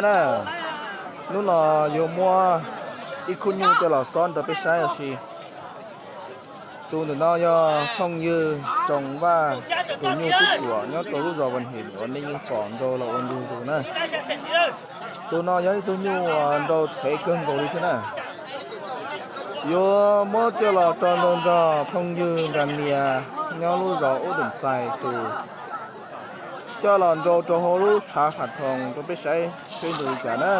Na, hnub no yuav muab ib khub nyuj coj los xob rau peb saib ua si. Tus ntawm no yog phooj ywg Roos Vaj, tus nyuj tub ruam nyob rau lub zos Vaj Hem uas nej yeej pom nrau los ua ntu zus na. Tus no yog ib tug nyuj uas nrau thev kawg nkaus li thiab na. Yuav muab coj los tso nrau nrog phooj ywg Nras Nias nyob lub zos Ub Toom Xais tus, coj los nrau rau hauv lub tshav qhav thoos rau peb saib seb nrau li cas na.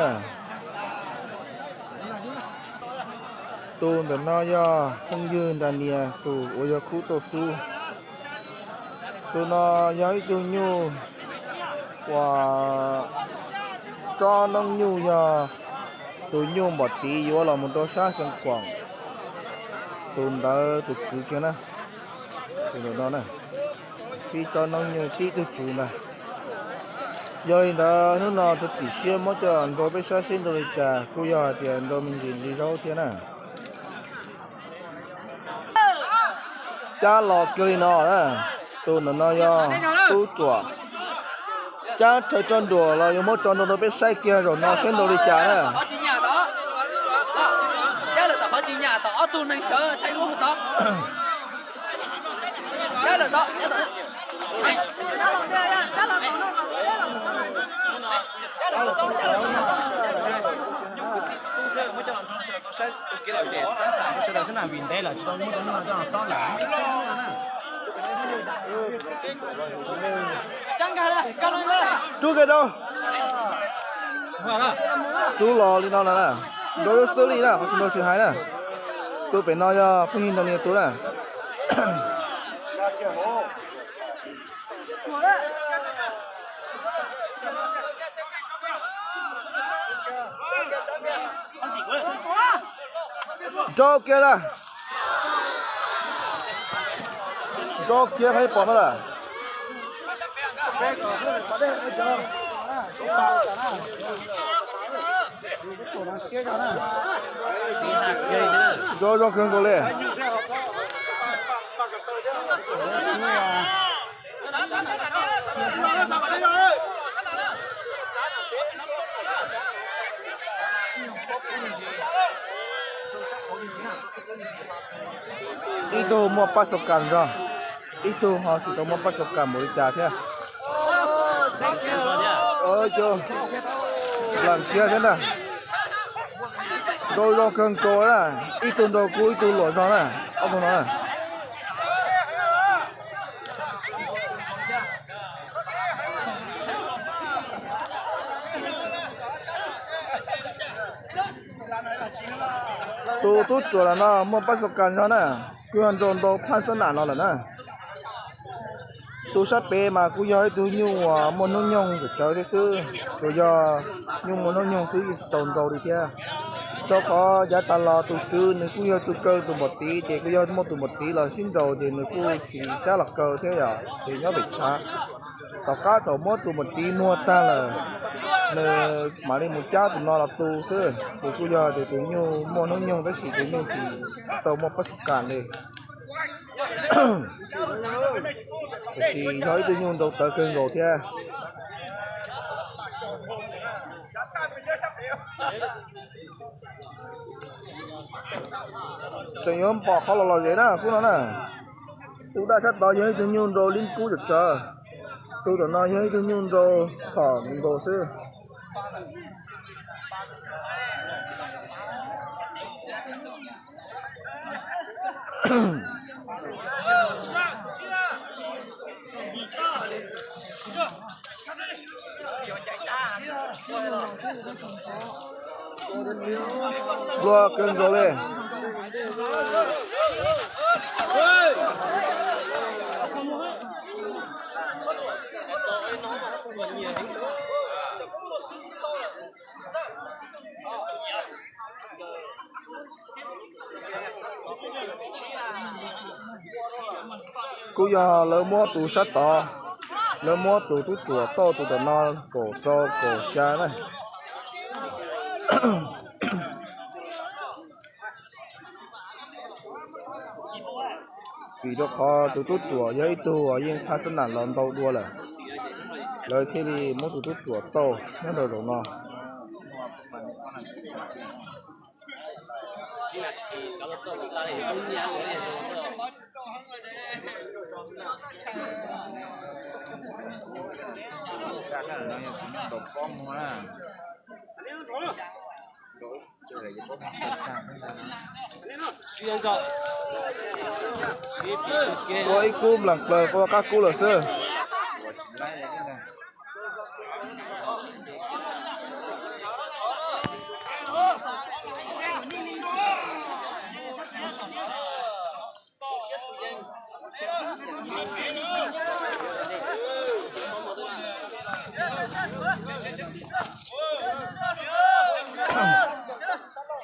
Tus ntawm no yog phooj ywg Nras Nias tus uas yog khub tauj xub. Tus no yog ib tug nyuj uas tsob noob nyuj yog tus nyuj npom tiv yuav los mus rau sab Xeev Khuam, tus ntawd tus kwv kiag na. Tus ntawm no na, tib tsob noob nyuj tib tug tswv ntag. Yog li ntawd hnub no txawm txim siab muab coj nrau peb saib seb nrau li cas, kuj yog hais tias nrau me ntsis li zaub thiab na. Cab los kiag li no na, tus ntawm no yog tub ruam. Cab rhawv roj nruas los yuav muab tso nrau rau peb saib kiag zaum no seb nrau li cas na. Rub kiag rau. Rub los li no na, nrau xwb li na, qhov tsis nrau tsis hais na. Tus pem no yog phooj ywg Nras Nias tus na. Nrau kiag lawm. Nrau kiag qhov pom no lawm. Nrau zoo kawg nkaus li. Ib tug muaj pab xo kas zog, ib tug ho tsis tau muaj pab xo kas npaum li cas thiab. Lees kiag thiab ntag. Nrau zoo kawg nkaus na, ib tug nrau kub ib tug luam zog na, ob tug no na. Tus tub ruam los no muaj pab xo kas zog na, kuj yog nrau ntau phaj xab nam no lawm na. Tus sab pem mas kuj yog ib tug nyuj uas muaj hnub nyoog tsawv tsawv thiab xwb, tsuas yog nyuj muaj hnub nyoog xwb yeej tsis tau nrau li thiab. Rau qhov yav tas los tus tswv nws kuj yog tus kaw tus npom tiv, ces kuj yog muaj tus npom tiv los sib nraus ces nws kuj tsis cab los kaw thiab yom, ces nyob pem tshav. Tom qab thaum muab tus npom tiv muag tag lawm, nws mam li mus cab tus no los tu xwb, ces kuj yog tias tus nyuj muaj hnub nyoog tab sis tus nyuj tsis tau muaj pab xu kas li. Tiam sis yog ib tug nyuj nrau tawv kawg nkaus thiab. Tseem yuav pom qhov los lom zem na khub no na. Tus daj sab tod yog ib tug nyuj nrau lib kub tsawv tsawv, tus tom no yog ib tug nyuj nrau txhom nkaus xwb. Dua kawg nkaus li. Kuj yog lawv muab tus sab tod, lawv muab tus tub ruam tauj tus tom no kaum rau kaum xya na. Vim rau qhov tus tub ruam yog ib tug uas yeej phaj xab nam los ntau dua lawm, lawv thiaj li muab tus tub ruam tauj nyob rau zaum no. Ua ib kub nplas plaws, ua qab kub lawm xwb.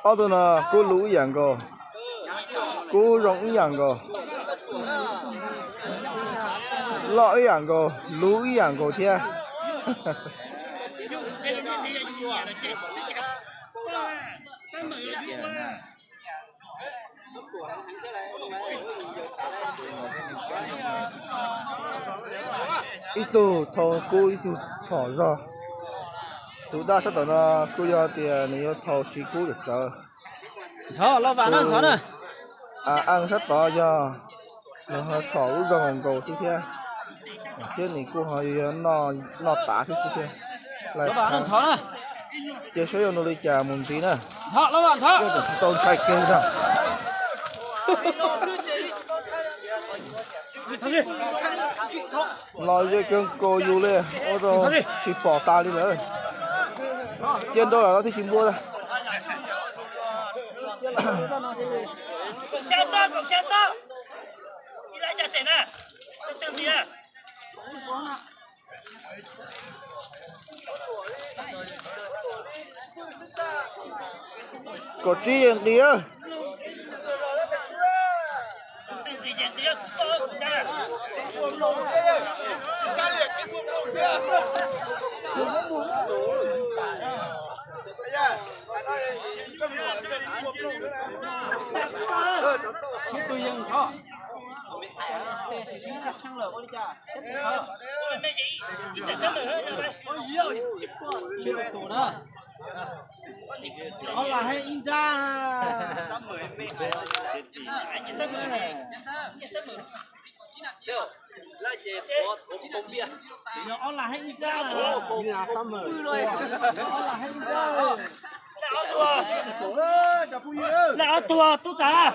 Ob tug no kub luv ib yam nkaus, kub zoo ib yam nkaus, loj ib yam nkaus, luv ib yam nkaus thiab. Ib tug thau kub ib tug txhom zog. Tus daj sab tom no kuj yog tias nws yuav thau siv kub yam tsawv. Tus a sab tod yog nws ho txhom lub zog nkaus xwb thiab, thiab nws kuj ho yuav noj tav thiab xwb thiab. Cia saib yuav nug li cas mus ntxiv na. Yeej tseem tsis tau ntshai kiag li ntag. Los ze kawg nkaus yus li, ua rau tsis pom tas li lawm. Cia nrau lawm los twb tsis nplua. Kaum tsib yeej nqis. Lawv ob tug tub tas.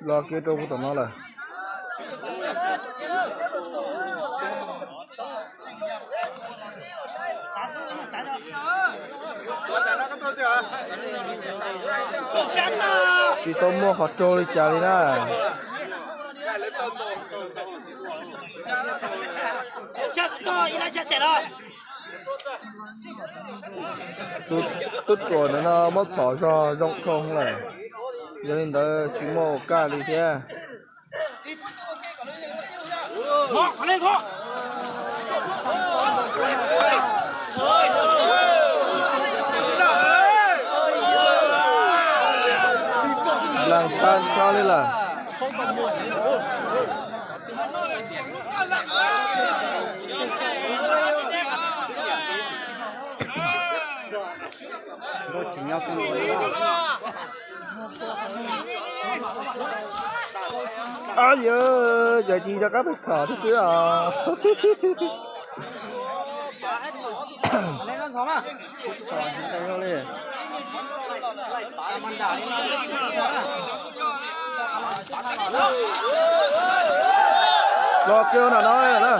Los kiag rau tom no lawm. Tsis tau muaj qhov raug li cas li na. Tub ruam ntawm no muab txhom zog zoo dhau lawm, yog li ntawd tsis muaj ua kaj li thiab. Nplas tag nrho li lawm. Ab yawg, yawg cia rov qab pem khom thiab xwb os. Los kiag nram no na.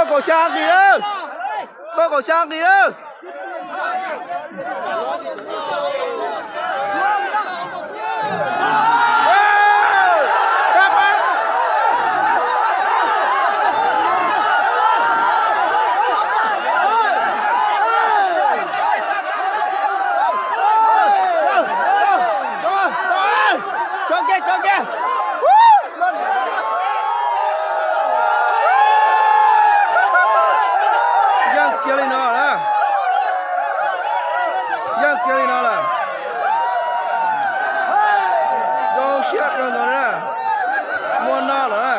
Kaum xya nqis lawm, tau kaum xya nqis lawm. Tso kiag, tso kiag. Yeej kiag li no lawm. Yeej kiag li no lawm. Zoo siab kawg nkaus na. Muaj noj lawm na.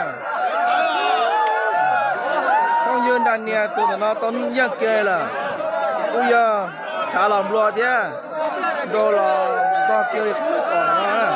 Phooj ywg nram nias tus ntawm no tau yeej kiag lawm. Kuj yog tshav los nplua thiab. Nrau los ntog kiag li qhov no na.